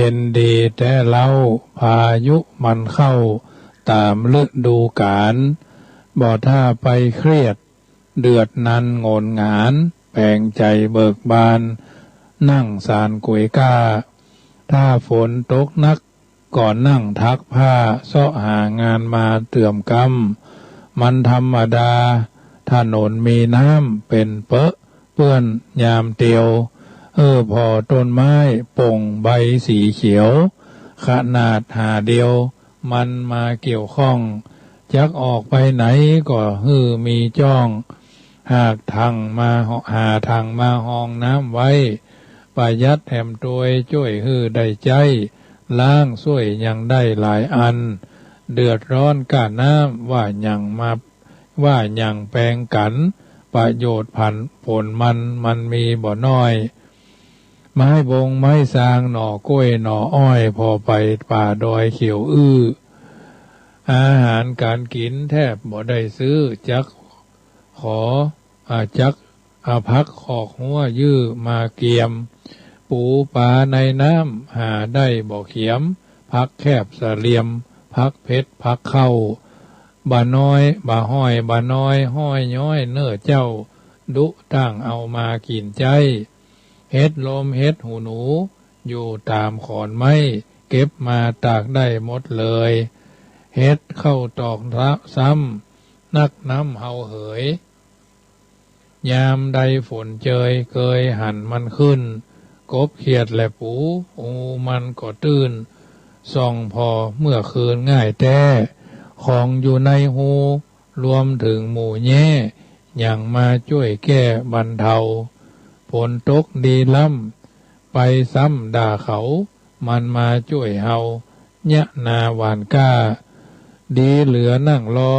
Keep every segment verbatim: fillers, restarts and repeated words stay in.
เย็นดีแต๊เล่า พายุมันเข้าต๋ามฤดูก๋าล บ่ถ้าไปเครียดเดือดนันหงนหงาน แป๋งใจ๋เบิกบาน นั่งสานก๋วยก้า ถ้าฝนตกหนัก ก็นั่งถักผ้า เซาะหางานมาเติมกำ มันธรรมดา ถนนมีน้ำเป๋นเปอะ เปื้อนยามเตียว เออ ผ่อต้นไม้ป่งใบสีเขียว ขนาดหาเดียว มันมาเกี่ยวข้อง จักออกไปไหนก็หื้อมีจ้อง หากถังมา หาถังมาฮองน้ำไว้ ประหยัดแหมตวย จ้วยหื้อได้ใจ๊ ล้างส้วยยังได้หลายอัน เดือดร้อนก้าน้ำ ว่าหยังมา ว่าหยังแป๋งกั๋น ประโยชน์ผันผลมัน มันมีบ่น้อย ไม้บงไม้ซาง หน่อก้วยหน่ออ้อย ผ่อไปป่าดอยเขียวอื้อ อาหารก๋านกิ๋นแทบบ่ได้ซื้อ จักขอ อ่า จักเอาผักขอกฮั้วยื้อมาเกียม ปูปลาในน้ำหาได้บ่เขียม ผักแคบสะเหลี่ยม ผักเผ็ดผักเข้า บ่าน้อย บ่าฮ้อย บ่าน้อย ฮ้อยย้อยเน่อเจ้า ดุตั้งเอามากิ๋นใจ๊ เห็ดลมเห็ดหูหนู อยู่ต๋ามขอนไม้ เก็บมาตากได้หมดเลย เห็ดเข้าตอกซ้ำ นักน้ำเฮาเหย ยามใดฝนเจย เกยหันมันขึ้น กบเขียดและปู ฮูมันก็ตื้น ส่องผ่อเมื่อคืนง่ายแต๊ ของอยู่ในฮู รวมเถิงหมูแย้ หยังมาจ้วยแก้บรรเทา ฝนตกดีล้ำ ไปซ้ำด่าเขา มันมาจ้วยเฮา เยียะนาหว่านกล้า ดีเหลือนั่งรอ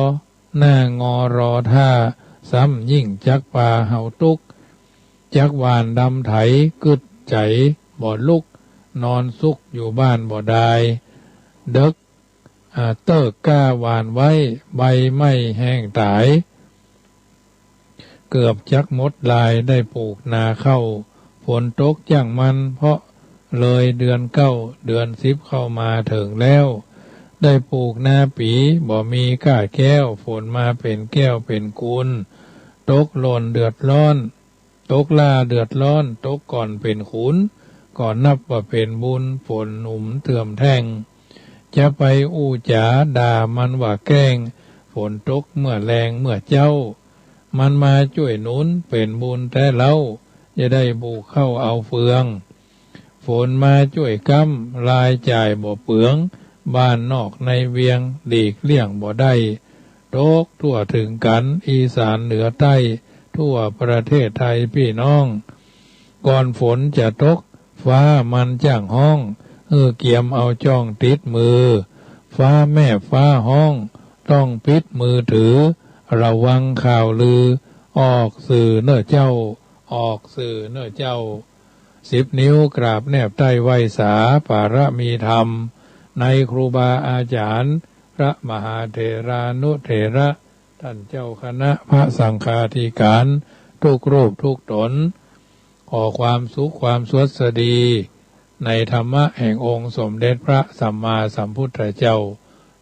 หน้างอรอท่า ซ้ำยิ่งจักปาเฮาตุ๊กข์ จักหว่านดำไถ กึ๊ดใจ๋บ่ลุก นอนสุกอยู่บ้านบ่ดาย เดิก อ่า เติ๊กก้าหว่านไว้ ใบไม้แห้งต๋าย เกือบจักหมดลาย ได้ปลูกนาข้าว ฝนตกจั้งมัน เพราะเลยเดือนเก้า เดือนสิบเข้ามาเถิงแล้ว ได้ปลูกนาปี๋ บ่มีก้าแก้ว ฝนมาเป๋นแก้วเป๋นกูล ตกหล่นเดือดร้อน ตกล้าเดือดร้อน ตกก่อนเป๋นขุน ก็นับว่าเป๋นบุญ ฝนหนุนเติมแท่ง จะไปอู้จ๋าด่ามันว่าแกล้ง ฝนตกเมื่อแลงเมื่อเจ๊า มันมาจ้วยหนุน เป๋นบุญแต๊เล่า จะได้ปลูกข้าวเอาเฟือง ฝนมาจ้วยก๊ำ รายจ่ายบ่เปือง บ้านนอกในเวียง หลีกเลี่ยงบ่ได้ ตกทั่วเถิงกั๋น อีสานเหนือใต้ ทั่วประเทศไทยปี้น้อง ก่อนฝนจะตก ฟ้ามันจ้างฮ้อง หื้อเกียมเอาจ้องติดมือ ฟ้าแมบฟ้าฮ้อง ต้องปิดมือถือ ระวังข่าวลือ ออกสื่อเน่อเจ้า ออกสื่อเน่อเจ้า สิบนิ้วกราบแนบใต้ไหว้สา ปารมีธรรม ในครูบาอาจ๋ารย์ พระมหาเถรานุเถระ ต้านเจ้าคณะพระสังฆาธิการ ทุกรูปทุกต๋น ขอความสุขความสวัสดี ในธรรมะแห่งองค์สมเด็จพระสัมมาสัมพุทธเจ้า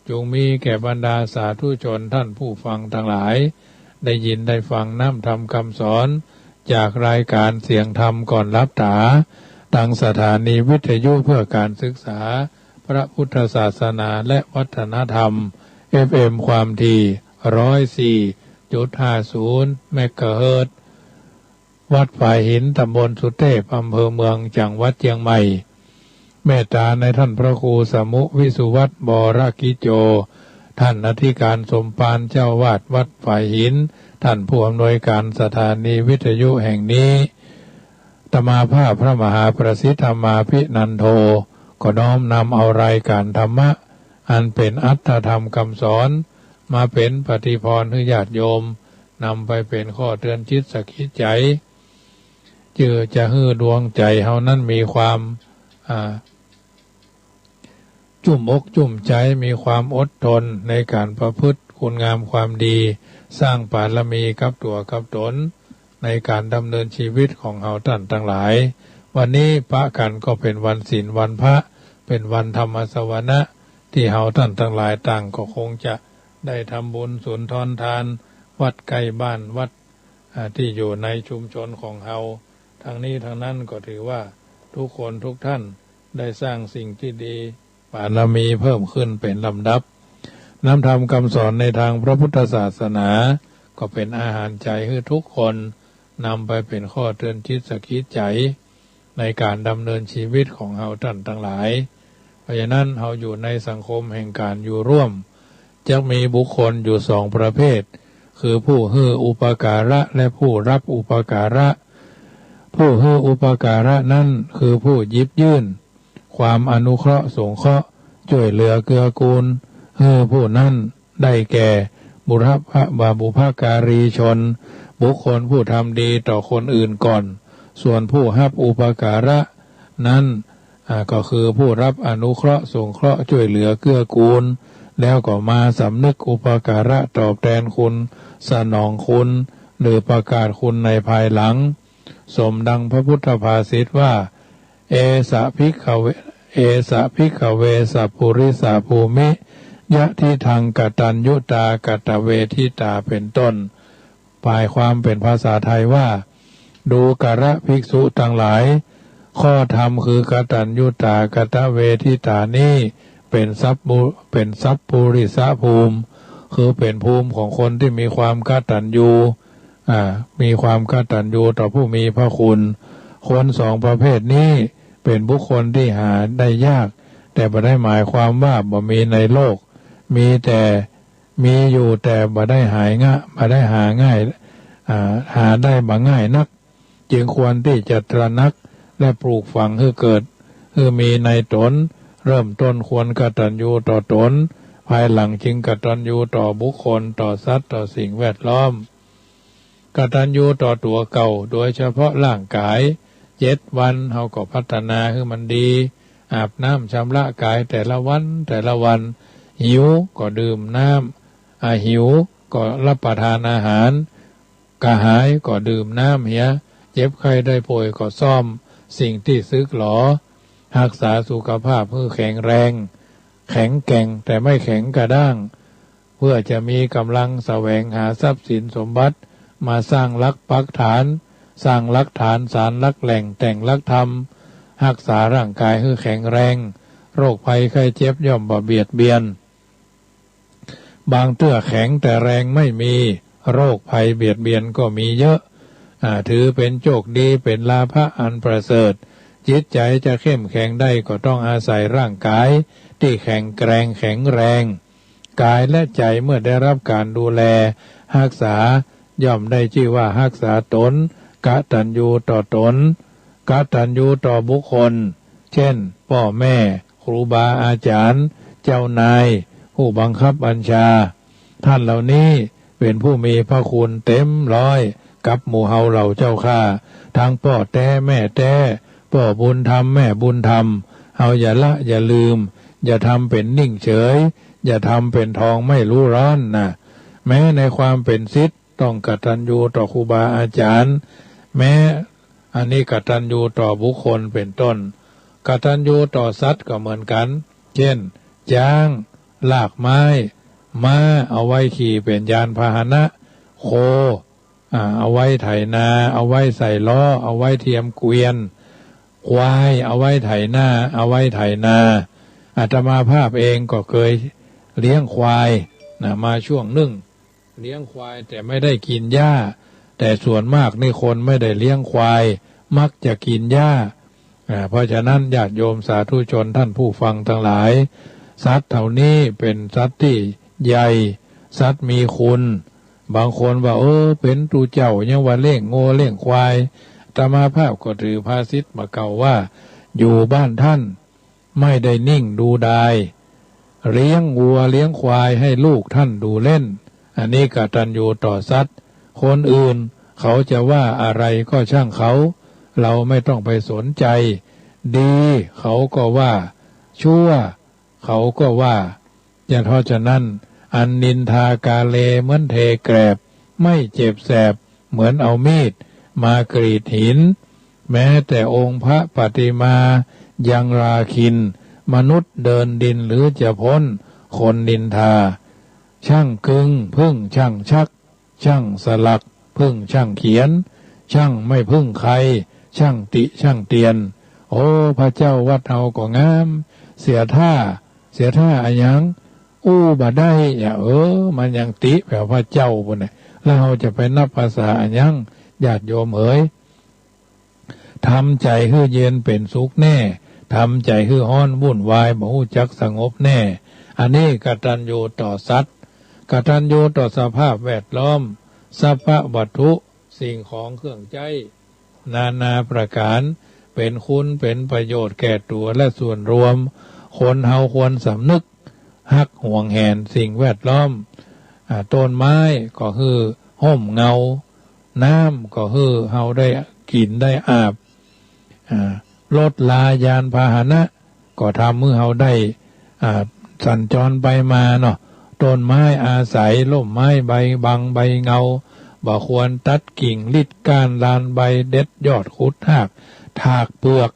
จุ่งมีแก่บรรดาสาธุชนต้านผู้ฟังตังหลาย ได้ยินได้ฟังน้ำธรรมกำสอน จากรายก๋านเสียงธรรมก่อนหลับต๋า ตางสถานีวิทยุเพื่อการศึกษาพระพุทธศาสนาและวัฒนธรรม เอฟเอ็ม ความถี่ ร้อยสี่จุดห้าศูนย์ เมกะเฮิรตซ์ วัดฝายหิน ต๋ำบลสุเตพ อำเภอเมือง จังหวัดเจียงใหม่ เมตต๋าในต้านพระครูสมุห์ วิสุวัฒน์ บรกิจโจ ต้านอธิก๋านสมภารเจ้าอาวาสวัดฝายหิน ต้านผู้อำนวยก๋านสถานีวิทยุแห่งนี้ อาตมาภาพพระมหาประสิทธิ์ธรรมาภินันโท ขอน้อมนำเอารายก๋านธรรมะ อันเป๋นอรรถธรรมกำสอน มาเป๋นปฏิภรณ์หื้อญาติโยม นำไปเป๋นข้อเตือนจิตสะกิดใจ๋ เจื้อจะหื้อดวงใจ๋เฮานั้นมีความ อ่า จุ่มอกจุ่มใจ๋ มีความอดทนในก๋านประพฤติคุณงามความดี สร้างบารมีกับตั๋วกับต๋น ในก๋านดำเนินชีวิตของเฮาต้านตังหลาย วันนี้ปะกั๋นก็เป๋นวันศีลวันพระ เป็นวันธรรมสวนะ ตี้เฮาต้านตังหลายต่างก็คงจะได้ทำบุญสุนทรทาน วัดใก้บ้าน วัด อ่า ตี้อยู่ในชุมชนของเฮา ตังนี้ตังนั้นก็ถือว่าทุกคนทุกท่านได้สร้างสิ่งตี้ดี บารมีเพิ่มขึ้นเป๋นลำดับ นำธรรมกำสอนในตางพระพุทธศาสนา ก็เป๋นอาหารใจ๋หื้อทุกคน นำไปเป๋นข้อเตือนจิตสะกิดใจ๋ ในก๋านดำเนินชีวิตของเฮาต้านตังหลาย เพราะฉะนั้นเฮาอยู่ในสังคมแห่งก๋านอยู่ร่วม จักมีบุคคลอยู่สองประเภท คือผู้หื้ออุปการะและผู้ฮับอุปการะ ผู้หื้ออุปการะนั้นคือผู้หยิบยื่น ความอนุเคราะห์สงเคราะห์ จ้วยเหลือเกื้อกูล หื้อผู้นั้นได้แก่ บุรพะ บุพการีชน บุคคลผู้ทำดีต่อคนอื่นก่อน ส่วนผู้ฮับอุปการะนั้น อ่า ก็คือผู้ฮับอนุเคราะห์สงเคราะห์จ้วยเหลือเกื้อกูล แล้วก็มาสำนึกอุปการะตอบแตนคุณ สนองคุณ หรือประกาศคุณในภายหลัง สมดังพระพุทธภาษิตว่า เอสะภิกขเว เอสะภิกขเว สัปปุริสะภูมิ ยะทิฏฐังกตัญญูตากตเวทิตา เป๋นต้น หมายความเป๋นภาษาไทยว่า ดูกราภิกษุตังหลาย ข้อธรรมคือกตัญญูตากตเวทิตานี้ เป๋นสัปปุ เป๋นสัปปุริสภูมิ คือเป๋นภูมิของคนตี้มีความกตัญญู อ่า มีความกตัญญูต่อผู้มีพระคุณ คนสองประเภทนี้เป๋นบุคคลตี้หาได้ยาก แต่บ่ได้หมายความว่าบ่มีในโลก มีแต่ มีอยู่แต่บ่ได้หายง่า บ่ได้หาง่าย อ่า หาได้บ่ง่ายนัก จึงควรตี้จะตระหนักและปลูกฝังหื้อเกิด หื้อมีในต๋น เริ่มต้นควรกตัญญูต่อต๋น ภายหลังจึงกตัญญูต่อบุคคล ต่อสัตว์ ต่อสิ่งแวดล้อม กตัญญูต่อตั๋วเก่า โดยเฉพาะร่างก๋าย เจ็ดวันเฮาก็พัฒนาหื้อมันดี อาบน้ำชำระก๋ายแต่ละวันแต่ละวัน หิวก็ดื่มน้ำ อ่า หิวก็ฮับประตานอาหาร กระหายก็ดื่มน้ำเหีย เจ็บไข้ได้ป่วยก็ซ่อมสิ่งตี้สึกหลอ ฮักษาสุขภาพหื้อแข็งแรง แข็งแกร่งแต่ไม่แข็งกระด้าง เพื่อจะมีก๋ำลังแสวงหาทรัพย์สินสมบัติ มาสร้างหลักปักฐาน สร้างหลักฐาน สานหลักแหล่ง แต่งหลักธรรม ฮักษาร่างก๋ายหื้อแข็งแรง โรคภัยไข้เจ็บย่อมบ่เบียดเบียน บางเตื้อแข็งแต่แรงไม่มี โรคภัยเบียดเบียนก็มีเยอะ อ่า ถือเป๋นโจคดี เป๋นลาภะอันประเสริฐ จิตใจ๋จะเข้มแข็งได้ก็ต้องอาศัยร่างก๋ายตี้แข็งแกร่งแข็งแรง ก๋ายและใจ๋เมื่อได้ฮับก๋านดูแลฮักษา ย่อมได้จื้อว่าฮักษาต๋น กตัญญูต่อต๋น กตัญญูต่อบุคคล เช่น ป้อแม่ ครูบาอาจ๋ารย์ เจ้านาย ผู้บังคับบัญชา ต้านเหล่านี้เป๋นผู้มีพระคุณเต๋มร้อยกับหมู่เฮาเหล่าเจ้าข้า ตึงป้อแต๊แม่แต๊ ป้อบุญธรรมแม่บุญธรรม เฮาอย่าละอย่าลืม อย่าทำเป๋นนิ่งเฉย อย่าทำเป๋นทองไม่ฮู้ฮ้อนนะ แม้ในความเป๋นศิษย์ต้องกตัญญูต่อครูบาอาจ๋ารย์ แม้อันนี้กตัญญูต่อบุคคลเป๋นต้น กตัญญูต่อสัตว์ก็เหมือนกั๋น เช่น จ๊าง ลากไม้ ม้า เอาไว้ขี่เป๋นยานพาหนะ โค อ่า เอาไว้ไถนา เอาไว้ใส่ล้อ เอาไว้เทียมเกวียน ควาย เอาไว้ไถนา เอาไว้ไถนา อาตมาภาพเองก็เกยเลี้ยงควายนะ มาช่วงนึ่ง เลี้ยงควายแต่ไม่ได้กิ๋นหญ้า แต่ส่วนมากนี่คนไม่ได้เลี้ยงควาย มักจะกิ๋นหญ้า อ่า เพราะฉะนั้นญาติโยมสาธุชนต้านผู้ฟังตังหลาย สัตว์เหล่านี้เป๋นสัตว์ตี้ใหญ่ สัตว์มีคุณ บางคนว่า เออ เป๋นตุ๊เจ้ายังว่าเลี้ยงงัวเลี้ยงควาย อาตมาภาพก็ถือภาษิตบ่าเก่าว่า อยู่บ้านต้าน ไม่ได้นิ่งดูดาย เลี้ยงวัวเลี้ยงควายให้ลูกต้านดูเล่น อันนี้กตัญญูต่อสัตว์ คนอื่นเขาจะว่าอะไรก็ช่างเขา เราไม่ต้องไปสนใจ ดีเขาก็ว่า ชั่วเขาก็ว่า อย่า เพราะฉะนั้น อันนินทากาเลเหมือนเทแกลบ ไม่เจ็บแสบเหมือนเอามีดมากรีดหิน แม้แต่องค์พระปฏิมายังราคิณ มนุษย์เดินดินหรือจะพ้นคนนินทา ช่างกึงผึ้งช่างชัก ช่างสลักผึ้งช่างเขียน ช่างไม่พึ่งใคร ช่างติช่างเตียน โอ้ พระเจ้าวัดเฮาก็งาม เสียท่า เสียท่าอะหยัง อู้บ่ได้ อย่า เออ มันยังติแผวพระเจ้าปู้นน่ะ แล้วเฮาจะไปนับภาษาอะหยัง ญาติโยมเหย ทำใจ๋หื้อเย็นเป๋นสุขแน่ ทำใจ๋หื้อฮ้อนวุ่นวาย บ่ฮู้จักสงบแน่ อันนี้กตัญญูต่อสัตว์ กตัญญูต่อสภาพแวดล้อม สัพพะวัตถุ สิ่งของเครื่องใจ๊ นานาประก๋าน เป๋นคุณเป๋นประโยชน์แก่ตั๋วและส่วนรวม คนเฮาควรสำนึก ฮักหวงแหนสิ่งแวดล้อม อ่า ต้นไม้ก็หื้อฮ่มเงา น้ำก็หื้อเฮาได้กิ๋นได้อาบ อ่า รถลายานพาหนะ ก็ทำหื้อเฮาได้ อ่า สัญจรไปมาเนาะ ต้นไม้อาศัยร่มไม้ใบบังใบเงา บ่ควรตัดกิ่งริดก้านลานใบเด็ดยอดขุดฮากถากเปลือก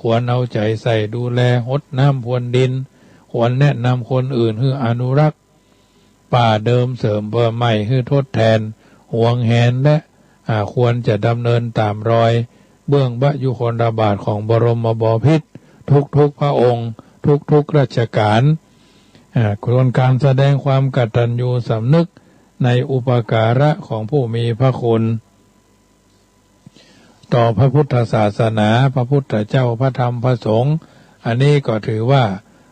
ควรเอาใจ๋ใส่ดูแลฮดน้ำพรวนดิน ควรแนะนำคนอื่นหื้ออนุรักษ์ ป่าเดิมเสริมเพิ่มใหม่หื้อทดแทน หวงแหนและ อ่า ควรจะดำเนินต๋ามรอย เบื้องพระยุคลบาทของบรมบพิตร ทุกๆ พระองค์ ทุกๆ รัชกาล อ่า ส่วนการแสดงความกตัญญูสำนึกในอุปการะของผู้มีพระคุณ ต่อพระพุทธศาสนา พระพุทธเจ้า พระธรรม พระสงฆ์ อันนี้ก็ถือว่า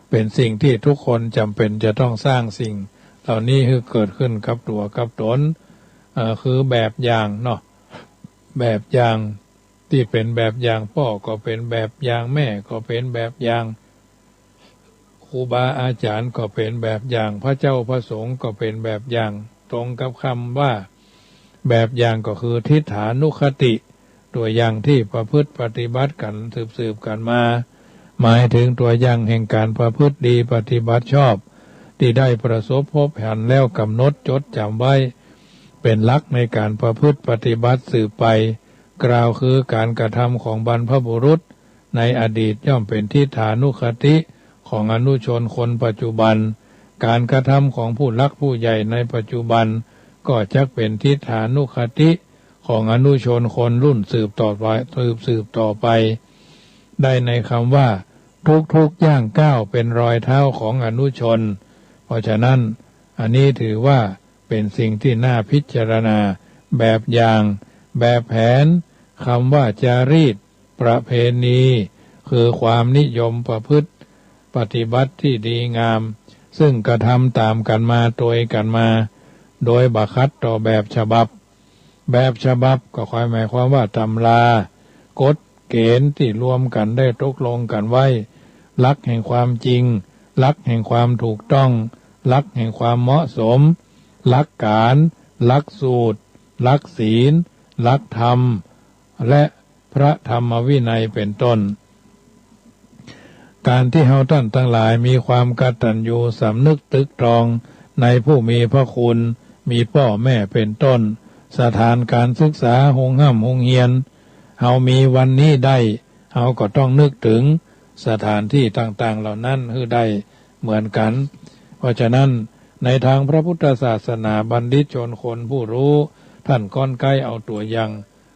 เป๋นสิ่งที่ทุกคนจ๋ำเป๋นจะต้องสร้างสิ่งเหล่านี้หื้อเกิดขึ้นกับตั๋วกับต๋น เอ่อ คือแบบอย่างเนาะ แบบอย่างตี้เป๋นแบบอย่าง ป้อก็เป๋นแบบอย่าง แม่ก็เป๋นแบบอย่าง ครูบาอาจ๋ารย์ก็เป๋นแบบอย่าง พระเจ้าพระสงฆ์ก็เป๋นแบบอย่าง ตรงกับกำว่าแบบอย่างก็คือทิฏฐานุคติ ตั๋วอย่างตี้ประพฤติปฏิบัติกั๋นสืบๆ กั๋นมา หมายเถิงตั๋วอย่างแห่งก๋านประพฤติดีปฏิบัติชอบ ตี้ได้ประสบพบหันแล้วก๋ำหนดจดจ๋ำไว้ เป๋นหลักในก๋านประพฤติปฏิบัติสืบไป กล่าวคือก๋านกระทำของบรรพบุรุษในอดีตย่อมเป๋นทิฏฐานุคติของอนุชนคนปัจจุบัน ก๋านกระทำของผู้หลักผู้ใหญ่ในปัจจุบันก็จักเป๋นทิฏฐานุคติของอนุชนคนรุ่นสืบต่อไป สืบ สืบต่อไป ได้ในกำว่า ทุกๆ ย่างก้าวเป๋นรอยเท้าของอนุชน เพราะฉะนั้น อันนี้ถือว่าเป๋นสิ่งตี้น่าพิจารณา แบบอย่าง แบบแผน กำว่าจารีต ประเพณี คือความนิยมประพฤติปฏิบัติตี้ดีงาม ซึ่งกระทำต๋ามกั๋นมา ตวยกั๋นมา โดยบ่ขัดต่อแบบฉบับ แบบฉบับก็ความหมายความว่าตำรา กฎเก๋ณฑ์ตี้รวมกั๋นได้ตกลงกั๋นไว้ หลักแห่งความจริง หลักแห่งความถูกต้อง หลักแห่งความเหมาะสม หลักการ หลักสูตร หลักศีล หลักธรรม และพระธรรมวินัยเป๋นต้น ก๋านตี้เฮาต้านตังหลายมีความกตัญญูสำนึกตึกตรองในผู้มีพระคุณ มีป้อแม่เป๋นต้น สถานก๋านศึกษา โฮงฮ่ำโฮงเฮียน เฮามีวันนี้ได้ เฮาก็ต้องนึกเถิงสถานตี้ต่างๆ เหล่านั้นหื้อได้เหมือนกั๋น เพราะฉะนั้น ในตางพระพุทธศาสนา บัณฑิตชนคนผู้ฮู้ ต้านก้อนใก๊เอาตั๋วอย่าง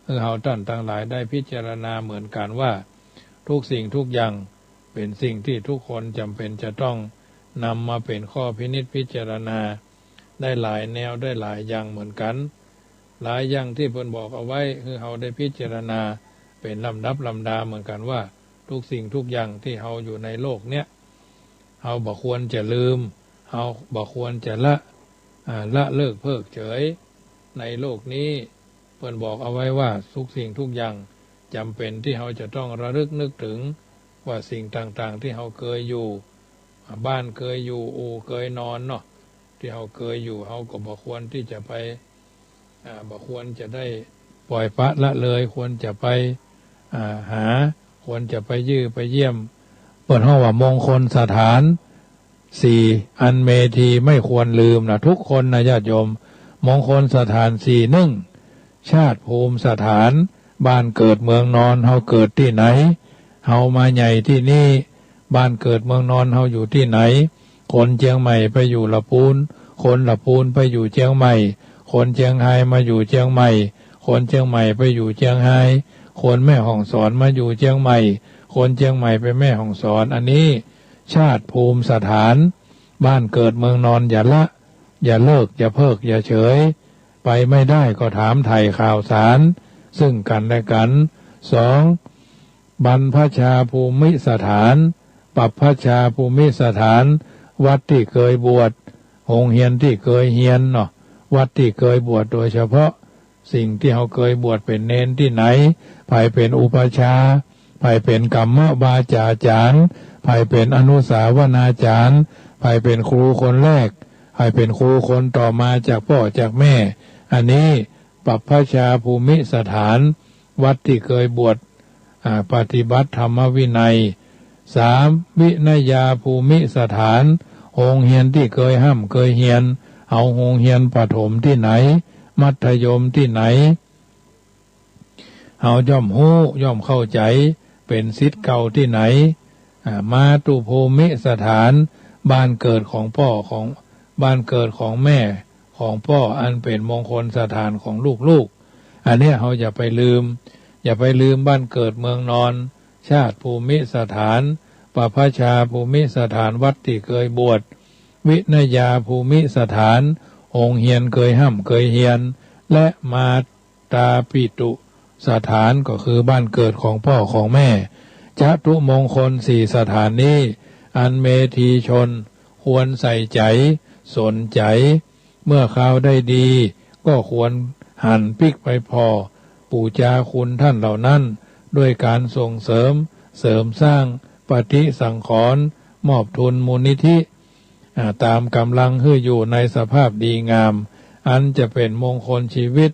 หื้อเฮาต้านตังหลายได้พิจารณาเหมือนกั๋นว่า ทุกสิ่งทุกอย่างเป๋นสิ่งตี้ทุกคนจ๋ำเป๋นจะต้องนำมาเป๋นข้อพินิจพิจารณา ได้หลายแนว ได้หลายอย่างเหมือนกั๋น หลายอย่างตี้เปิ้นบอกเอาไว้ หื้อเฮาได้พิจารณาเป๋นลำดับลำดาเหมือนกั๋นว่า ทุกสิ่งทุกอย่างตี้เฮาอยู่ในโลกเนี้ย เฮาบ่ควรจะลืม เฮาบ่ควรจะละ อ่า ละเลิกเพิกเฉย ในโลกนี้ เปิ้นบอกเอาไว้ว่าทุกสิ่งทุกอย่างจ๋ำเป๋นตี้เฮาจะต้องระลึกนึกเถิง ว่าสิ่งต่างๆ ตี้เฮาเกยอยู่ อ่า บ้านเกยอยู่ อู่เกยนอนเนาะ ตี้เฮาเกยอยู่ เฮาก็บ่ควรตี้จะไป อ่า บ่ควรจะได้ปล่อยปละละเลย ควรจะไป อ่า หา ควรจะไปเยียะไปเยี่ยม เปิ้นฮ้องว่ามงคลสถานสี่อันเมธีไม่ควรลืมนะ ทุกคนนะญาติโยม มงคลสถานสี่ นึ่ง ชาติภูมิสถาน บ้านเกิดเมืองนอน เฮาเกิดตี้ไหน เฮามาใหญ่ตี้นี่ บ้านเกิดเมืองนอนเฮาอยู่ตี้ไหน คนเจียงใหม่ไปอยู่ละปูน คนละปูนไปอยู่เจียงใหม่ คนเจียงฮายมาอยู่เจียงใหม่ คนเจียงใหม่ไปอยู่เจียงฮาย คนแม่ฮ่องสอนมาอยู่เจียงใหม่ คนเจียงใหม่ไปแม่ฮ่องสอน อันนี้ชาติภูมิสถาน บ้านเกิดเมืองนอนอย่าละ อย่าเลิก อย่าเพิก อย่าเฉย ไปไม่ได้ก็ถามไถ่ข่าวสารซึ่งกันและกัน สอง บรรพชาภูมิสถาน ปัพพชาภูมิสถาน วัดตี้เกยบวช โฮงเฮียนตี้เกยเฮียนเนาะ วัดตี้เกยบวช โดยเฉพาะสิ่งตี้เฮาเกยบวชเป๋นเณรตี้ไหน ใผเป๋นอุปัชฌาย์ ใผเป๋นกัมมวาจาจารย์ ใผเป๋นอนุสาวนาจารย์ ใผเป๋นครูคนแรก ใผเป๋นครูคนต่อมาจากป้อจากแม่ อันนี้ปัพพชาภูมิสถาน วัดตี้เกยบวช อ่า ปฏิบัติธรรมวินัย สาม วินยาภูมิสถาน โฮงเฮียนตี้เกยฮ่ำเกยเฮียน เอาโฮงเฮียนประถมตี้ไหน มัธยมตี้ไหน เฮาย่อมฮู้ย่อมเข้าใจ๋ เป๋นศิษย์เก่าตี้ไหน อ่า มาตุภูมิสถาน บ้านเกิดของป้อของ บ้านเกิดของแม่ของป้อ อันเป๋นมงคลสถานของลูกๆ อันเนี้ยเฮาอย่าไปลืม อย่าไปลืมบ้านเกิดเมืองนอน ชาติภูมิสถาน ปัพพชาภูมิสถาน วัดตี้เกยบวช วินยาภูมิสถาน โฮงเฮียนเกยฮ่ำเกยเฮียน และมาตาปิตุสถาน ก็คือบ้านเกิดของป้อของแม่ จตุมงคลสี่สถานนี้ อันเมธีชนควรใส่ใจ๋ สนใจ๋ เมื่อคราวได้ดี ก็ควรหันปิ๊กไปผ่อ ปู๋จาคุณท่านเหล่านั้น ด้วยก๋านส่งเสริม เสริมสร้าง ปฏิสังขรณ์ มอบทุนมูลนิธิ อ่า ต๋ามก๋ำลังหื้ออยู่ในสภาพดีงาม อันจะเป๋นมงคลชีวิต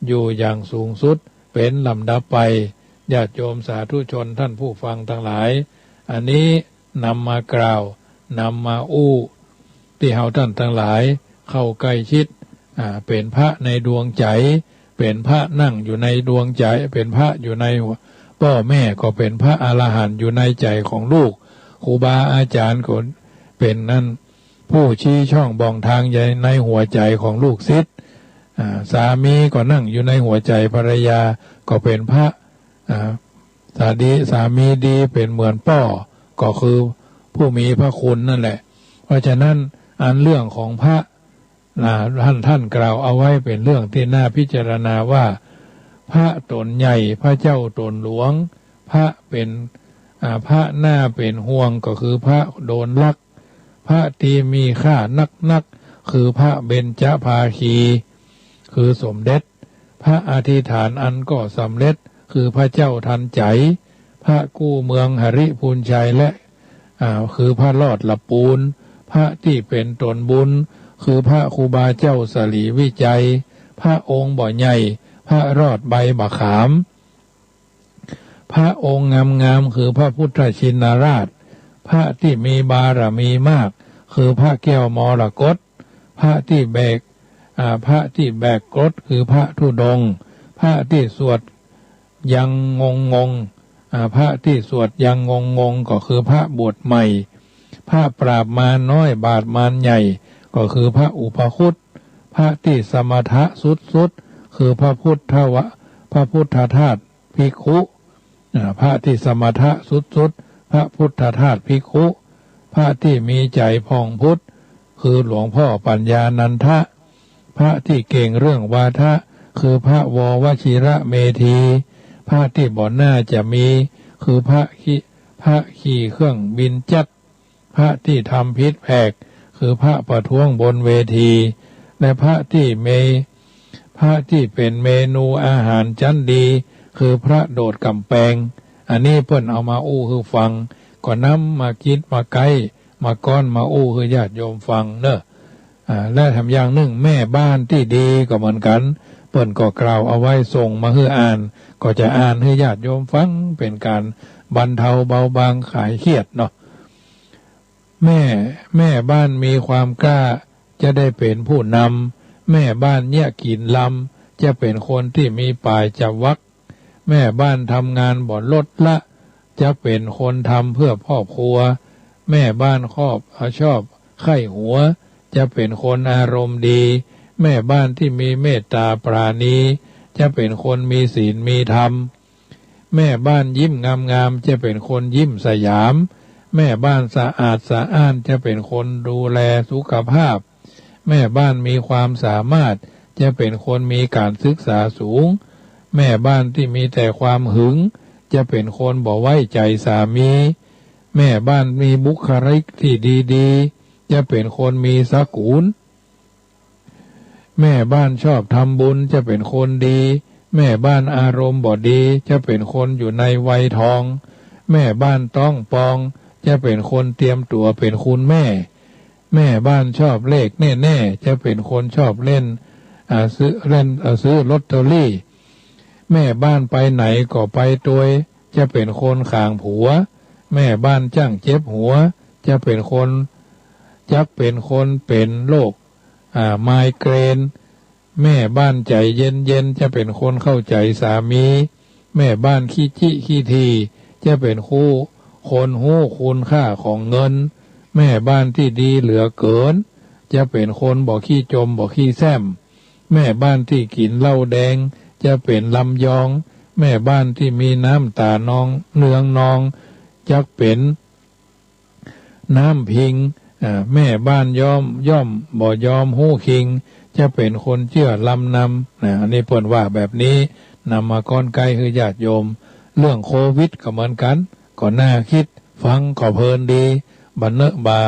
อยู่อย่างสูงสุด เป๋นลำดับไป ญาติโยมสาธุชนท่านผู้ฟังตังหลาย อันนี้นำมากล่าว นำมาอู้ ตี้เฮาต้านตังหลายเข้าใก้ชิด อ่า เป๋นพระในดวงใจ๋ เป๋นพระนั่งอยู่ในดวงใจ๋ เป๋นพระอยู่ในหัว ป้อแม่ก็เป๋นพระอรหันต์อยู่ในใจ๋ของลูก ครูบาอาจ๋ารย์ก็เป๋นนั้น ผู้ชี้ช่องบ่องทางอยู่ในหัวใจ๋ของลูกศิษย์ อ่า สามีก็นั่งอยู่ในหัวใจ๋ภรรยา ก็เป๋นพระ อ่า สาดี สามีดีเป๋นเหมือนป้อ ก็คือผู้มีพระคุณนั่นแหละ เพราะฉะนั้นอันเรื่องของพระ อ่า ท่าน ท่านกล่าวเอาไว้เป๋นเรื่องตี้น่าพิจารณาว่า พระต๋นใหญ่ พระเจ้าต๋นหลวง พระเป๋น อ่า พระน่าเป๋นห่วงก็คือพระโดนลัก พระตี้มีค่านักๆ คือพระเบญจภาคี คือสมเด็จ พระอธิษฐานอันก็สำเร็จ คือพระเจ้าทันใจ๋ พระกู้เมืองหริภุญชัยและ อ่า คือพระรอดละปูน พระตี้เป๋นต๋นบุญ คือพระครูบาเจ้าสลีวิชัย พระองค์บ่ใหญ่ พระรอดใบบ่าขาม พระองค์งามๆ คือพระพุทธชินราช พระตี้มีบารมีมาก คือพระแก้วมรกต พระตี้แบก อ่า พระตี้แบกกรด คือพระธุดงค์ พระตี้สวดยังงงง อ่า พระตี้สวดยังงงง ก็คือพระบวชใหม่ พระปราบมารน้อย บาปมารใหญ่ ก็คือพระอุปคุต พระตี้สมถะสุดๆ คือพระพุทธวะ พระพุทธทาสภิกขุ อ่า พระตี้สมถะสุดๆ พระพุทธทาสภิกขุ พระตี้มีใจ๋ผ่องพุทธ คือหลวงพ่อปัญญานันทะ พระตี้เก่งเรื่องวาทะ คือพระววชิระเมธี พระตี้บ่น่าจะมี คือพระขี่ พระขี่เครื่องบินเจ็ต พระตี้ทำผิดแผก คือพระประท้วงบนเวที และพระตี้เม พระตี้เป๋นเมนูอาหารจั้นดี คือพระโดดก๋ำแปง อันนี้เปิ้นเอามาอู้หื้อฟัง ก็นำมากิดมาใก้ มาก้อนมาอู้หื้อญาติโยมฟังเนาะ อ่า และแถมอย่างนึ่ง แม่บ้านตี้ดีก็เหมือนกั๋น เปิ้นก็กล่าวเอาไว้ส่งมาหื้ออ่าน ก็จะอ่านหื้อญาติโยมฟัง เป๋นก๋านบรรเทาเบาบางคลายเครียดเนาะ แม่ แม่บ้านมีความกล้า จะได้เป๋นผู้นำ แม่บ้านเยียะกิ๋นลำ จะเป๋นคนตี้มีป๋ายจับวัก แม่บ้านทำงานบ่ลดละ จะเป๋นคนทำเพื่อครอบครัว แม่บ้านครอบ เอ่อ ชอบใค่หัว จะเป๋นคนอารมณ์ดี แม่บ้านตี้มีเมตต๋าปราณี จะเป๋นคนมีศีลมีธรรม แม่บ้านยิ้มงามๆ จะเป๋นคนยิ้มสยาม แม่บ้านสะอาดสะอ้าน จะเป๋นคนดูแลสุขภาพ แม่บ้านมีความสามารถ จะเป๋นคนมีก๋านศึกษาสูง แม่บ้านตี้มีแต่ความหึง จะเป๋นคนบ่ไว้ใจ๋สามี แม่บ้านมีบุคลิกตี้ดีๆ จะเป๋นคนมีสกุล แม่บ้านชอบทำบุญ จะเป๋นคนดี แม่บ้านอารมณ์บ่ดี จะเป๋นคนอยู่ในวัยทอง แม่บ้านต๊องปอง จะเป๋นคนเตรียมตั๋วเป๋นคุณแม่ แม่บ้านชอบเลขแน่ๆ จะเป๋นคนชอบเล่น อ่า ซื้อ เล่น อ่า ซื้อลอตเตอรี่ แม่บ้านไปไหนก็ไปตวย จะเป๋นคนขางผัว แม่บ้านจ้างเจ็บหัว จะเป๋นคน จักเป๋นคนเป๋นโรค อ่า ไมเกรน แม่บ้านใจ๋เย็นๆ จะเป๋นคนเข้าใจ๋สามี แม่บ้านขี้จิขี้ถี่ จะเป๋นคู่ คนฮู้คุณค่าของเงิน แม่บ้านตี้ดีเหลือเกิน จะเป๋นคนบ่ขี้จมบ่ขี้แซ้ม แม่บ้านตี้กิ๋นเหล้าแดง จะเป๋นลำยอง แม่บ้านตี้มีน้ำต๋านองเนืองนอง จักเป๋น น้ำพิง อ่า แม่บ้านย่อม ย่อมบ่ยอมฮู้คิง จะเป๋นคนเจื้อลำนำ นะ อันนี้เปิ้นว่าแบบนี้ นำมาก้อนใก้หื้อญาติโยม เรื่องโควิดก็เหมือนกั๋น ก็น่าคิด ฟังก็เพลินดี บ่าเนอะบ่า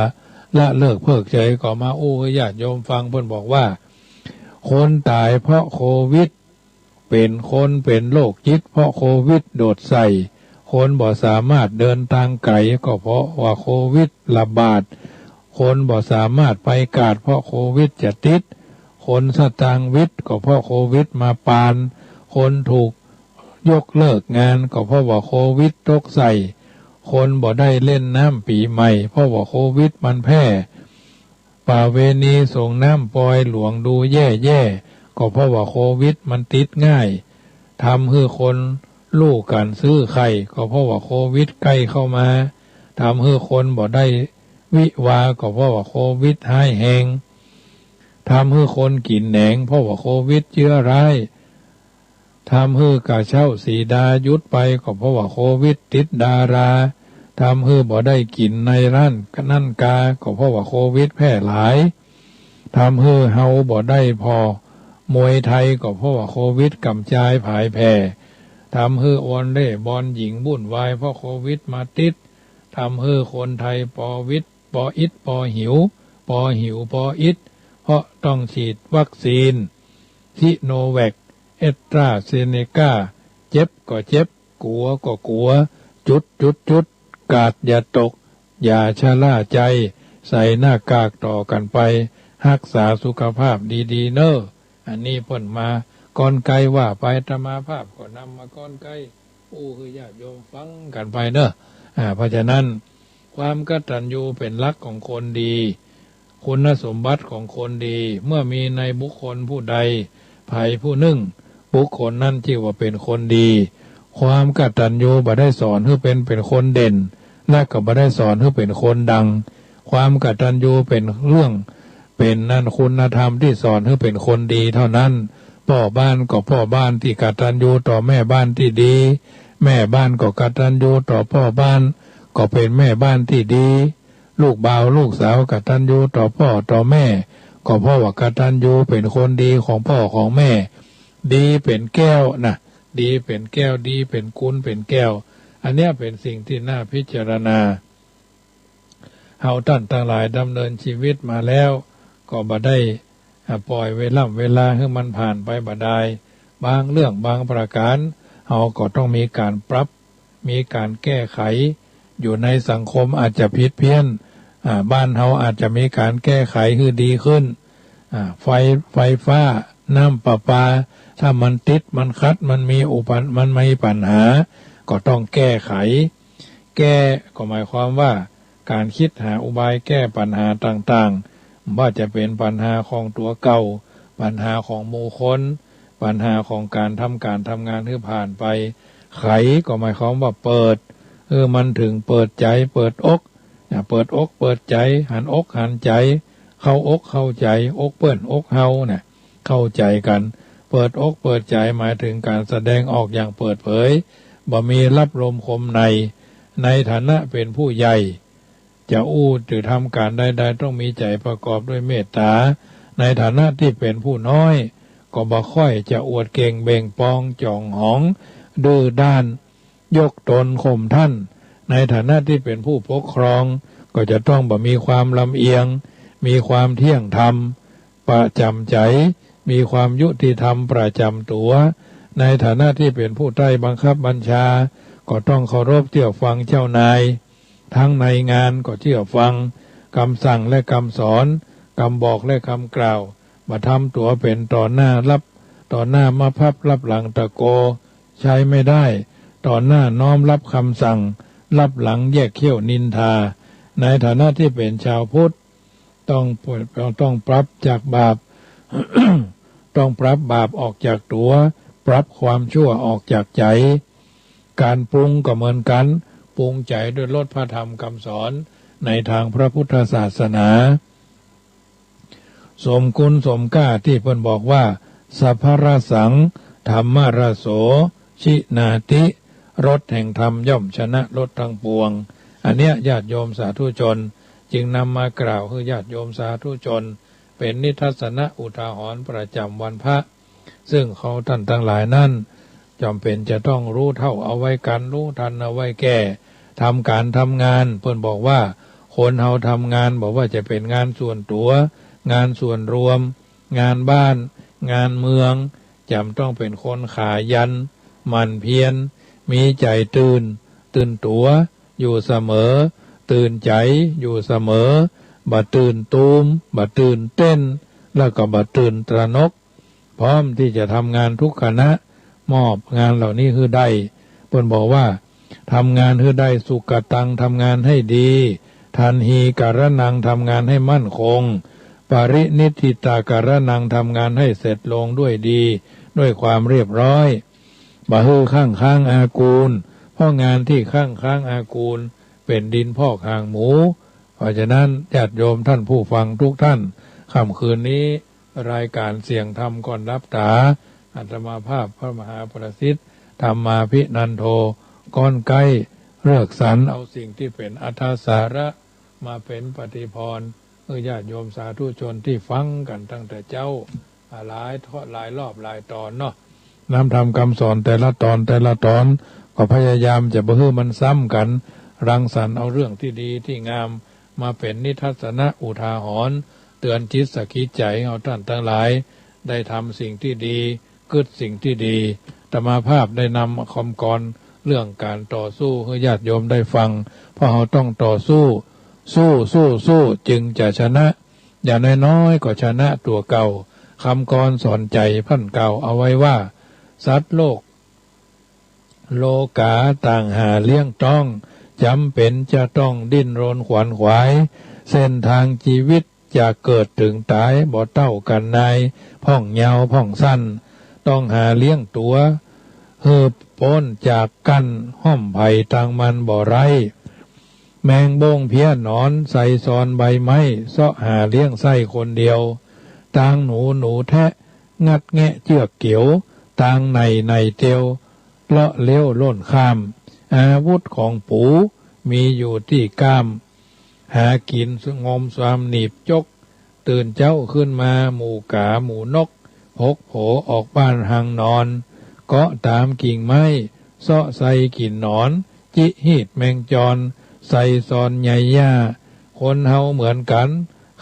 ละเลิกเพิกเฉย ก็มาอู้หื้อญาติโยมฟัง เปิ้นบอกว่า คนต๋ายเพราะโควิด เป๋นคนเป๋นโรคจิต เพราะโควิดโดดใส่ คนบ่สามารถเดินตางไก๋ ก็เพราะว่าโควิดระบาด คนบ่สามารถไปกาด เพราะโควิดจะติด คนสตางค์วิด ก็เพราะโควิดมาปาน คนถูกยกเลิกงาน ก็เพราะว่าโควิดตกใส่ คนบ่ได้เล่นน้ำปี๋ใหม่ เพราะว่าโควิดมันแพร่ ประเวณีส่งน้ำปอยหลวงดูแย่ๆ ก็เพราะว่าโควิดมันติดง่าย ทำหื้อคนลู่กั๋นซื้อไข่ ก็เพราะว่าโควิดใก้เข้ามา ทำหื้อคนบ่ได้วิวาห์ ก็เพราะว่าโควิดฮ้ายแฮง ทำหื้อคนกิ๋นแหนง เพราะว่าโควิดเจื้อร้าย ทำหื้อกระเช้าสีดาหยุดไป ก็เพราะว่าโควิดติดดารา ทำหื้อบ่ได้กิ๋นในร้านนั้นกา ก็เพราะว่าโควิดแพร่หลาย ทำหื้อเฮาบ่ได้ผ่อมวยไทย ก็เพราะว่าโควิดกำจายผายแผ่ ทำหื้อออนเล่บอนหญิงวุ่นวาย เพราะโควิดมาติด ทำหื้อคนไทยปอวิด ปออิดปอหิว ปอหิวปออิด เพราะต้องฉีดวัคซีน ซิโนแวค แอสตราเซเนกา เจ็บก็เจ็บ กั๋วก็กั๋ว จุดจุดจุด กาดอย่าตก อย่าชะล่าใจ๋ ใส่หน้ากากต่อกั๋นไป ฮักษาสุขภาพดีๆ เน่อ อันนี้เปิ้นมาก้อนใก้ว่าไป อาตมาภาพก็นำมาก้อนใก้ อู้หื้อญาติโยมฟังกั๋นไปเน่อ อ่า เพราะฉะนั้น ความกตัญญูเป๋นหลักของคนดี คุณสมบัติของคนดี เมื่อมีในบุคคลผู้ใด ใผผู้นึ่ง บุคคลนั้นจื้อว่าเป๋นคนดี ความกตัญญูบ่ได้สอนหื้อเป๋น เป๋นคนเด่น และก็บ่ได้สอนหื้อเป๋นคนดัง ความกตัญญูเป๋นเรื่อง เป๋นอันคุณธรรมตี้สอนหื้อเป๋นคนดีเต้านั้น ป้อบ้านก็ป้อบ้านตี้กตัญญูต่อแม่บ้านตี้ดี แม่บ้านก็กตัญญูต่อป้อบ้าน ก็เป๋นแม่บ้านตี้ดี ลูกบ่าวลูกสาวกตัญญูต่อป้อต่อแม่ ก็เพราะว่ากตัญญูเป๋นคนดีของป้อของแม่ ดีเป๋นแก้วนะ ดีเป๋นแก้ว ดีเป๋นกุลเป๋นแก้ว อันเนี้ยเป๋นสิ่งตี้น่าพิจารณา เฮาต้านตังหลายดำเนินชีวิตมาแล้ว ก็บ่ได้ อ่า ป่อยเวล่ำเวลาหื้อมันผ่านไปบ่ดาย บางเรื่องบางประก๋าน เฮาก็ต้องมีก๋านปรับ มีก๋านแก้ไข อยู่ในสังคมอาจจะผิดเพี้ยน อ่า บ้านเฮาอาจจะมีก๋านแก้ไขหื้อดีขึ้น อ่า ไฟ ไฟฟ้า น้ำประปา ถ้ามันติด มันขัด มันมีอุป มันมีปัญหา ก็ต้องแก้ไข แก้ก็หมายความว่าก๋านคิดหาอุบายแก้ปัญหาต่างๆ บ่ว่าจะเป๋นปัญหาของตั๋วเก่า ปัญหาของหมู่คน ปัญหาของก๋านทำก๋านทำงานหื้อผ่านไป ไขก็หมายความว่าเปิด หื้อมันเถิงเปิดใจ๋เปิดอก นะ เปิดอกเปิดใจ๋ หันอกหันใจ๋ เข้าอกเข้าใจ๋ อกเปิ้นอกเฮา นะ เข้าใจ๋กั๋น เปิดอกเปิดใจ๋หมายเถิงก๋านแสดงออกอย่างเปิดเผย บ่มีลับลมคมใน ในฐานะเป๋นผู้ใหญ่ จะอู้หรือทำก๋านใดๆ ต้องมีใจ๋ประกอบด้วยเมตต๋า ในฐานะตี้เป๋นผู้น้อย ก็บ่ค่อยจะอวดเก่งเบ่งปองจ๋องหอง ดื้อด้าน ยกตนข่มท่าน ในฐานะตี้เป๋นผู้ปกครอง ก็จะต้องบ่มีความลำเอียง มีความเที่ยงธรรมประจ๋ำใจ๋ มีความยุติธรรมประจ๋ำตั๋ว ในฐานะตี้เป๋นผู้ใต้บังคับบัญชา ก็ต้องเคารพเจื้อฟังเจ้านาย ตังในงานก็เจื้อฟังกำสั่งและกำสอน กำบอกและกำกล่าว บ่ทำตั๋วเป๋นต่อหน้าลับ ต่อหน้ามาพับ ลับหลังตะโก ใช้ไม่ได้ ต่อหน้าน้อมรับกำสั่ง ลับหลังแยกเขี้ยวนินทา ในฐานะตี้เป๋นชาวพุทธ ต้อง ต้องปรับจากบาป ต้องปรับบาปออกจากตั๋ว ปรับความชั่วออกจากใจ๋ ก๋านปรุงก็เหมือนกั๋น ปรุงใจ๋ด้วยรสพระธรรมกำสอนในตางพระพุทธศาสนา สมคุณสมก้าตี้เปิ้นบอกว่า สัพพะรสสัง ธัมมะรสโส ชินาติ รสแห่งธรรมย่อมชนะรสทั้งปวง อันเนี้ยญาติโยมสาธุชนจึงนำมากล่าวหื้อญาติโยมสาธุชน เป๋นนิทัศนะอุทาหรณ์ประจ๋ำวันพระ ซึ่งเฮาต้านตังหลายนั้น จ๋ำเป๋นจะต้องฮู้เฒ่าเอาไว้กั๋น ฮู้ตันเอาไว้แก้ ทำก๋านทำงาน เปิ้นบอกว่า คนเฮาทำงาน บ่ว่าจะเป๋นงานส่วนตั๋ว งานส่วนรวม งานบ้าน งานเมือง จ๋ำต้องเป๋นคนขยัน หมั่นเพียร มีใจ๋ตื่น ตื่นตั๋วอยู่เสมอ ตื่นใจ๋อยู่เสมอ บ่ตื่นตูม บ่ตื่นเต้น แล้วก็บ่ตื่นตระหนก พร้อมตี้จะทำงานทุกขณะ มอบงานเหล่านี้หื้อได้ เปิ้นบอกว่า ทำงานหื้อได้สุขะตัง ทำงานให้ดี ทัณหีการะณัง ทำงานให้มั่นคง ปริณิฏฐิตาการะณัง ทำงานให้เสร็จลงด้วยดี ด้วยความเรียบร้อย บ่หื้อคั่งค้างอากูล เพราะงานตี้คั่งค้างอากูล เป๋นดินพอกหางหมู เพราะฉะนั้นญาติโยมท่านผู้ฟังทุกท่าน ค่ำคืนนี้รายการเสียงธรรมก่อนหลับต๋า อาตมาภาพพระมหาประสิทธิ์ ธรรมาภินันโท ก้อนใก๊เลือกสรรเอาสิ่งตี้เป๋นอัธสาระ มาเป๋นปฏิภรณ์ หื้อญาติโยมสาธุชนตี้ฟังกั๋นตั้งแต่เจ๊า อ่า หลายทอด หลายรอบหลายต๋อนเนาะ นำธรรมกำสอนแต่ละต๋อนแต่ละต๋อน ก็พยายามจะบ่หื้อมันซ้ำกั๋น รังสรรค์เอาเรื่องตี้ดีตี้งาม มาเป๋นนิทัศนะอุทาหรณ์ เตือนจิตสะกิดใจ๋เฮาต้านตังหลาย ได้ทำสิ่งตี้ดี กึ๊ดสิ่งตี้ดี อาตมาภาพได้นำคำกลอนเรื่องก๋านต่อสู้หื้อญาติโยมได้ฟัง เพราะเฮาต้องต่อสู้ สู้ สู้ สู้ จึงจะชนะ อย่างน้อยๆ ก็ชนะตั๋วเก่า คำกลอนสอนใจ๋พั่นกล่าวเอาไว้ว่า สัตว์โลก โลก๋าต่างหาเลี้ยงต้อง จ๋ำเป๋นจะต้องดิ้นรนขวนขวาย เส้นตางจีวิตจากเกิดเถิงต๋าย บ่เต้ากั๋นนาย พ่องยาวพ่องสั้น ต้องหาเลี้ยงตั๋ว หื้อป๊นจากกั๋น ฮ่อมใผตางมันบ่ไร้ แมงบ้งเพี้ยหนอน ใส่ซอนใบไม้ เซาะหาเลี้ยงไส้คนเดียว ตางหนูหนูแทะ งัดแงะเจื้อกเกี่ยว ตางไหน่ไหน่เตียว เลาะเลี้ยวล่นข้าม อาวุธของปู มีอยู่ตี้ก้าม หากิ๋นงมซามหนีบจก ตื่นเจ๊าขึ้นมา หมู่ก๋าหมู่นก พกโผออกบ้านหังนอน เกาะต๋ามกิ่งไม้ เซาะใส่กิ๋นหนอน จิฮีดแมงจร ใส่ซอนใยหญ้า คนเฮาเหมือนกั๋น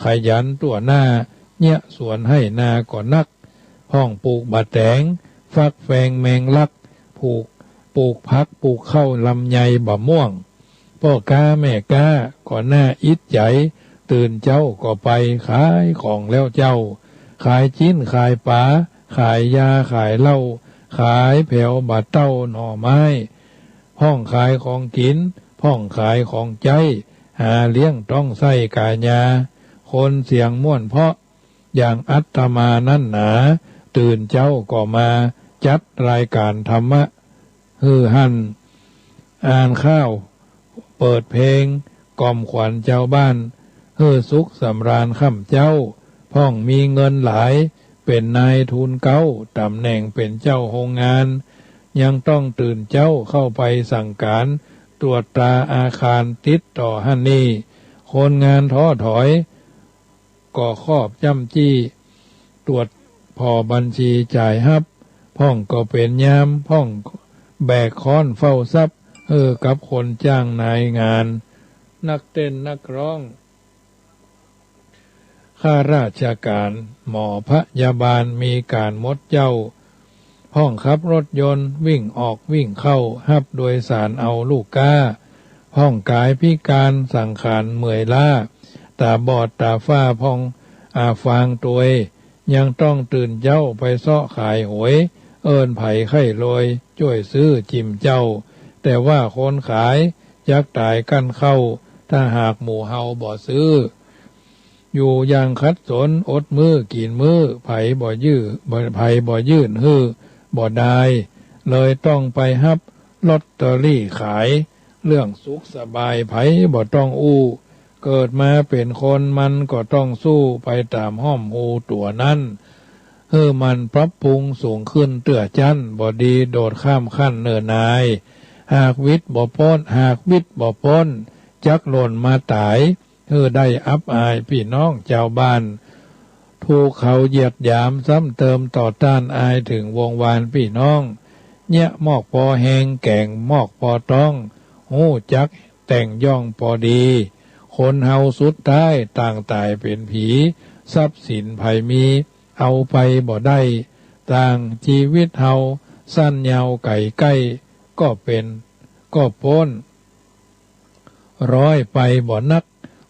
ขยันตั๋วหน้า เยียะสวนไฮ่นาก็นัก พ่องปลูกบ่าแต๋ง ฟักแฟงแมงลัก ผูก ปลูกผัก ปลูกข้าว ลำไย บ่าม่วง ป้อก๊าแม่ก๊า ก็น่าอิจใจ๋ ตื่นเจ๊าก็ไป ขายของแล้วเจ้า ขายจิ๊น ขายป๋า ขายยา ขายเหล้า ขายแผวบ่าเต้าหน่อไม้ พ่องขายของกิ๋น พ่องขายของใจ๊ หาเลี้ยงต้องใส้ก๋ายา คนเสียงม่วนเพราะ อย่างอาตมานั้นหนา ตื่นเจ๊าก็มา จัดรายก๋านธรรมะ หื้อหั้น อ่านข้าว เปิดเพลง กล่อมขวัญจาวบ้าน หื้อสุขสำราญค่ำเจ๊า พ่องมีเงินหลาย เป๋นนายทุนเก๊า ต๋ำแหน่งเป๋นเจ้าโฮงงาน ยังต้องตื่นเจ๊าเข้าไปสั่งก๋าน ตรวจตราอาคารติดต่อหั้นนี่ คนงานท้อถอย ก็คอบจ้ำจี้ ตรวจผ่อบัญชีจ่ายฮับ พ่องก็เป๋นยาม พ่องแบกค้อนเฝ้าทรัพย์ หื้อกับคนจ้างนายงาน นักเต้นนักร้อง ข้าราชก๋าน หมอพยาบาลมีก๋านหมดเจ๊า พ่องขับรถยนต์วิ่งออกวิ่งเข้า ฮับโดยสารเอาลูกก๊า พ่องก๋ายพิก๋านสังขารเมื่อยล้า ต๋าบอดต๋าฝ้าพ่องอาฟางตวย ยังต้องตื่นเจ๊าไปเซาะขายหวย เอิ้นใผใค่รวยจ้วยซื้อจิมเจ้า แต่ว่าคนขายจักต๋ายกั้นเข้า ถ้าหากหมู่เฮาบ่ซื้อ อยู่อย่างขัดสน อดมื้อกิ๋นมื้อ ใผบ่ยื่น ใผบ่ยื่นหื้อบ่ดาย เลยต้องไปฮับลอตเตอรี่ขาย เรื่องสุขสบายใผบ่ต้องอู้ เกิดมาเป๋นคนมันก็ต้องสู้ ไปต๋ามฮ่อมฮูตั๋วนั้น หื้อมันปรับปรุงสูงขึ้นเตื้อจั้น บ่ดีโดดข้ามขั้นเนิ่นนาย หากวิดบ่ป๊น หากวิดบ่ป๊น จักหล่นมาต๋าย หื้อได้อับอายปี้น้องจาวบ้าน ถูกเขาเหยียดหยามซ้ำเติมต่อต้าน อายเถิงวงศ์วานปี้น้อง เยียะมอกปอแฮง แก๋งมอกปอต๊อง ฮู้จักแต่งย่องปอดี คนเฮาสุดท้ายต่างต๋ายเป๋นผี ทรัพย์สินใผมีเอาไปบ่ได้ ต่างจีวิตเฮา สั้นยาวไก๋ใก้ ก็เป๋น ก็ป๊น ร้อยไปบ่นัก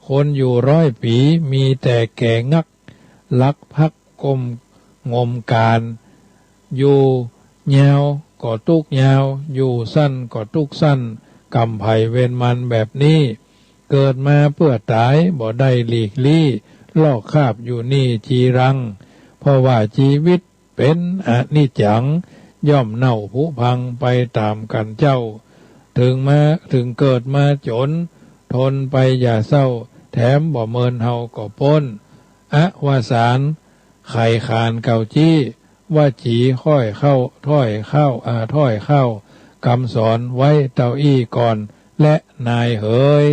คนอยู่ร้อยปี๋ มีแต่แก่งัก หลักพักก้มงมก๋าน อยู่ยาวก็ตุ๊กข์ยาว อยู่สั้นก็ตุ๊กข์สั้น กรรมใผเวรมันแบบนี้ เกิดมาเปื้อต๋าย บ่ได้หลีกลี้ ลอกคาบอยู่นี่จีรัง เพราะว่าจีวิต เป๋นอนิจจัง ย่อมเน่าผุพังไปต๋ามกั๋นเจ้า เถิงมา เถิงเกิดมาจ๋น ทนไปอย่าเศร้า แถมบ่เมินเฮาก็ป๊น อวสาน ไขขานเก่าจี้ วจีค่อยเข้า ถ้อยเข้า อ่า ถ้อยเข้า กำสอนไว้เต้าอี้ก่อน แลนายเหย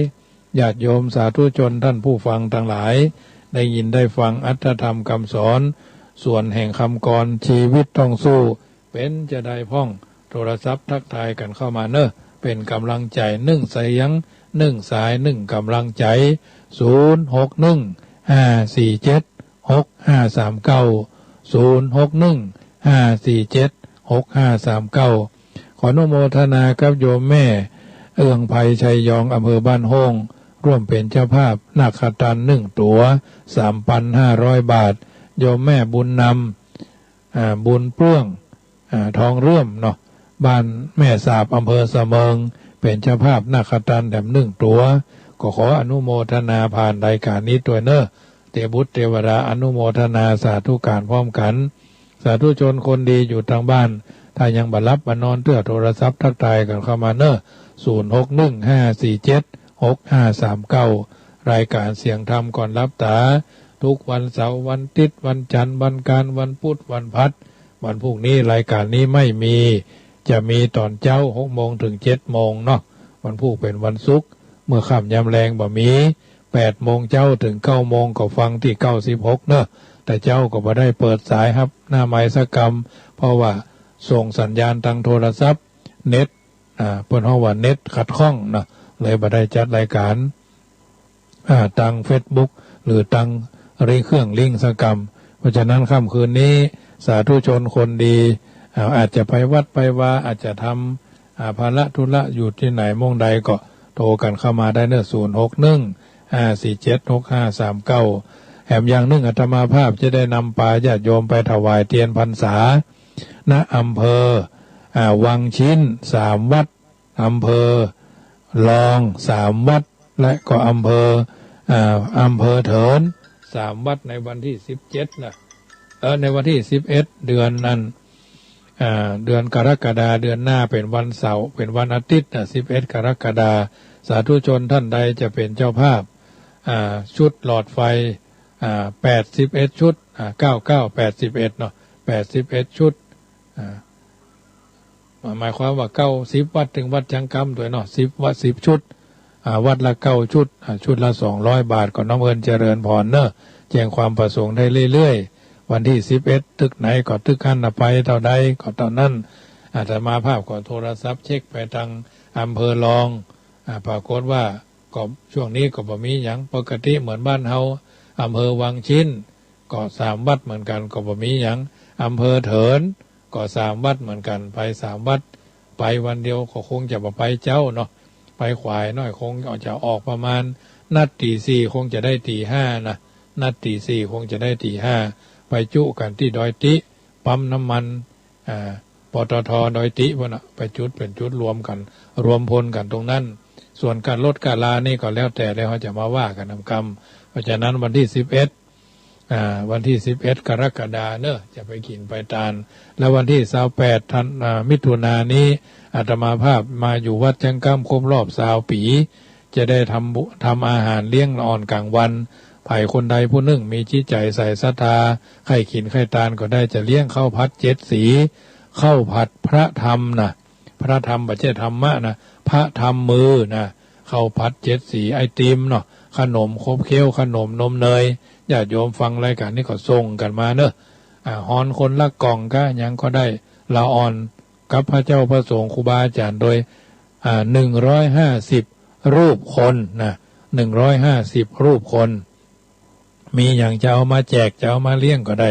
ญาติโยมสาธุชนท่านผู้ฟังตังหลาย ได้ยินได้ฟังอรรถธรรมกำสอน ส่วนแห่งกำกลอนชีวิตต้องสู้ เป๋นจาใดพ่อง โทรศัพท์ทักทายกั๋นเข้ามาเน่อ เป๋นก๋ำลังใจ๋ นึ่งเสียง นึ่งสาย นึ่งก๋ำลังใจ๋ ศูนย์หกหนึ่ง ห้าสี่เจ็ด หกห้าสามเก้า ศูนย์หกหนึ่ง ห้าสี่เจ็ด หกห้าสามเก้า ขออนุโมทนากับโยมแม่ เอื้องไพ ชัยยอง อำเภอบ้านโฮ่ง ร่วมเป๋นเจ้าภาพนาคขัตตันหนึ่งตั๋ว สามปันห้าร้อยบาท โยมแม่บุญนำ อ่า บุญเปลื้อง อ่า ทองเรื่อมเนาะ บ้านแม่สาบ อำเภอสะเมิง เป๋นเจ้าภาพนาคขัตตันแถมหนึ่งตั๋ว ก็ขออนุโมทนาผ่านรายก๋านนี้ตวยเน่อ เตบุตรเตวดาอนุโมทนาสาธุก๋านพร้อมกั๋น สาธุชนคนดีอยู่ตางบ้าน ถ้ายังบ่หลับบ่นอนเตื้อ โทรศัพท์ทักทายกั๋นเข้ามาเน่อ ศูนย์หกหนึ่ง ห้าสี่เจ็ด หกห้าสามเก้า รายก๋านเสียงธรรมก่อนหลับต๋า ทุกวันเสาร์ วันอาทิตย์ วันจันทร์ วันอังคาร วันพุธ วันพฤหัส วันพูกนี้รายก๋านนี้ไม่มี จะมีต๋อนเจ๊า หกโมงเถิงเจ็ดโมงเนาะ วันพูกเป๋นวันศุกร์ เมื่อค่ำยามแลงบ่มี แปดโมงเจ๊าเถิงเก้าโมงก็ฟังตี้เก้าสิบหกเน่อ แต่เจ๊าก็บ่ได้เปิดสายฮับหน้าไมค์สักกำ เพราะว่าส่งสัญญาณตางโทรศัพท์ เน็ต อ่า เปิ้นฮ้องว่าเน็ตขัดข้องเนาะ เลยบ่ได้จัดรายก๋าน อ่า ตางเฟซบุ๊ก หรือตางลิงก์ เครื่องลิงก์สักกำ เพราะฉะนั้นค่ำคืนนี้ สาธุชนคนดี อ่า อาจจะไปวัดไปวา อาจจะทำ อ่า ภาระธุระอยู่ตี้ไหนหม้องใดก็โทรกั๋นเข้ามาได้เน่อ ศูนย์หกหนึ่ง ห้าสี่เจ็ด หกห้าสามเก้า แถมอย่างนึ่งอาตมาภาพจะได้นำปาญาติโยมไปถวายเตียนพรรษา ณ อำเภอ อ่า วังชิ้น สามวัด อำเภอรอง สามวัด และก็อำเภอ อ่า อำเภอเถิน สามวัด ในวันตี้สิบเจ็ดนะ เออ ในวันตี้สิบเอ็ด เดือนนั้น อ่า เดือนกรกฎา เดือนหน้าเป๋นวันเสาร์ เป๋นวันอาทิตย์นะ สิบเอ็ด กรกฎา สาธุชนท่านใดจะเป๋นเจ้าภาพ อ่า ชุดหลอดไฟ อ่า แปดสิบเอ็ดชุด อ่า เก้าเก้า แปดสิบเอ็ดเนาะ แปดสิบเอ็ดชุด อ่า หมายความว่าเก้าสิบวัด ตึงวัดจังกำตวยเนาะ สิบวัด สิบชุด อ่า วัดละเก้าชุด อ่า ชุดละสองร้อยบาท ก็น้อมเอิญเจริญพรเนอะ แจ้งความประสงค์ได้เรื่อยๆ วันตี้สิบเอ็ด ตึกไหนก็ตึกหั้นน่ะ ไปเต้าใดก็เต้านั้น อาตมาภาพก็โทรศัพท์เช็คไปตางอำเภอรอง อ่า ปรากฏว่าก็ช่วงนี้ก็บ่มีหยัง ปกติเหมือนบ้านเฮา อำเภอวังชิ้น ก็สามวัดเหมือนกั๋น ก็บ่มีหยัง อำเภอเถิน ก็สามวัดเหมือนกั๋น ไปสามวัด ไปวันเดียวก็คงจะบ่ไปเจ๊าเนาะ ไปขวายหน้อย คงจะออกประมาณ นัดตี๋สี่ คงจะได้ตี๋ห้านะ นัดตี๋สี่ คงจะได้ตี๋ห้า ไปจุกั๋นตี้ดอยติ๊ ปั๊มน้ำมัน อ่า ปตท ดอยติ๊ปู้นน่ะ ไปจุดเป๋นจุดรวมกั๋น รวมพลกั๋นตรงนั้น ส่วนก๋านลดก๋านลานี่ก็แล้วแต่ แล้วเฮาจะมาว่ากั๋นนำกำ เพราะฉะนั้นวันตี้สิบเอ็ด อ่า วันตี้สิบเอ็ดกรกฎาเนอะ จะไปกิ๋นไปตาน แล้ววันตี้ซาวแปด ธัน อ่า มิถุนายนนี้ อาตมาภาพมาอยู่วัดจังกำครบรอบซาวปี๋ จะได้ทำบุ ทำอาหารเลี้ยงละอ่อนก๋างวัน ใผคนใดผู้นึ่งมีจิตใจ๋ใส่ศรัทธา ใค่กิ๋นใค่ตานก็ได้ จะเลี้ยงข้าวผัดเจ็ดสี ข้าวผัดพระธรรมนะ พระธรรม บ่ใจ้ธรรมะนะ พระธรรมมือนะ ข้าวผัดเจ็ดสี ไอติมเนาะ ขนมขบเคี้ยว ขนมนมเนย ญาติโยมฟังรายก๋านนี้ก็ส่งกั๋นมาเนอะ อ่า ฮอนคนละกล่องกะหยังก็ได้ ละอ่อนกับพระเจ้าพระสงฆ์ครูบาอาจ๋ารย์โดย อ่า หนึ่งร้อยห้าสิบรูปคนนะ หนึ่งร้อยห้าสิบรูปคน มีหยังจะเอามาแจก จะเอามาเลี้ยงก็ได้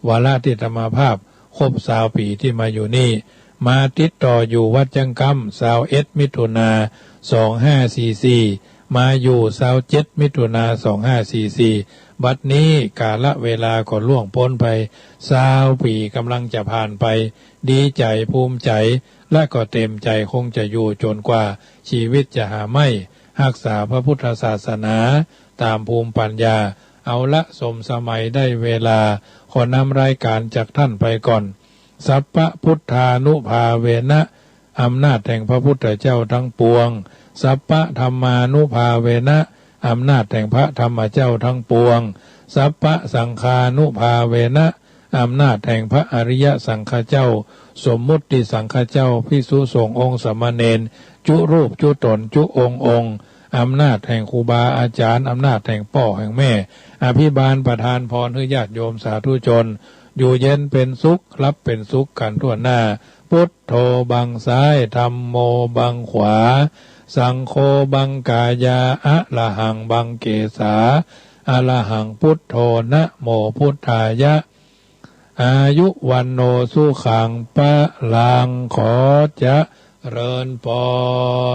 วาระตี้อาตมาภาพครบซาวปี๋ตี้มาอยู่นี่ มาติดต่ออยู่วัดจังกำ ซาวเอ็ดมิถุนา สองห้าสี่สี่ มาอยู่ซาวเจ็ดมิถุนา สองห้าสี่สี่ บัดนี้กาละเวลาก็ล่วงป๊นไป ซาวปี๋ก่ำลังจะผ่านไป ดีใจ๋ภูมิใจ๋ และก็เต๋มใจ๋คงจะอยู่จ๋นกว่าจีวิตจะหาไม้ ฮักษาพระพุทธศาสนา ต๋ามภูมิปัญญา เอาละ สมสมัยได้เวลา ขอนำรายก๋านจากต้านไปก่อน สัพพะพุทธานุภาเวนะ อำนาจแห่งพระพุทธเจ้าทั้งปวง สัพพะธัมมานุภาเวนะ อำนาจแห่งพระธรรมเจ้าทั้งปวง สัพพะสังฆานุภาเวนะ อำนาจแห่งพระอริยสังฆเจ้า สมมุติสังฆเจ้า ภิกษุสงฆ์องค์สามเณร จุรูปจุต๋นจุองค์องค์ อำนาจแห่งครูบาอาจ๋ารย์ อำนาจแห่งป้อแห่งแม่ อภิบาลประทานพรหื้อญาติโยมสาธุชน อยู่เย็นเป๋นสุข หลับเป๋นสุขกั๋นทั่วหน้า พุทโธบังซ้าย ธัมโมบังขวา สังโฆบังกายา อะระหังบังเกสา อะระหังพุทโธ นะโมพุทธายะ อายุวัณโณสุขังพะลัง ขอเจริญพร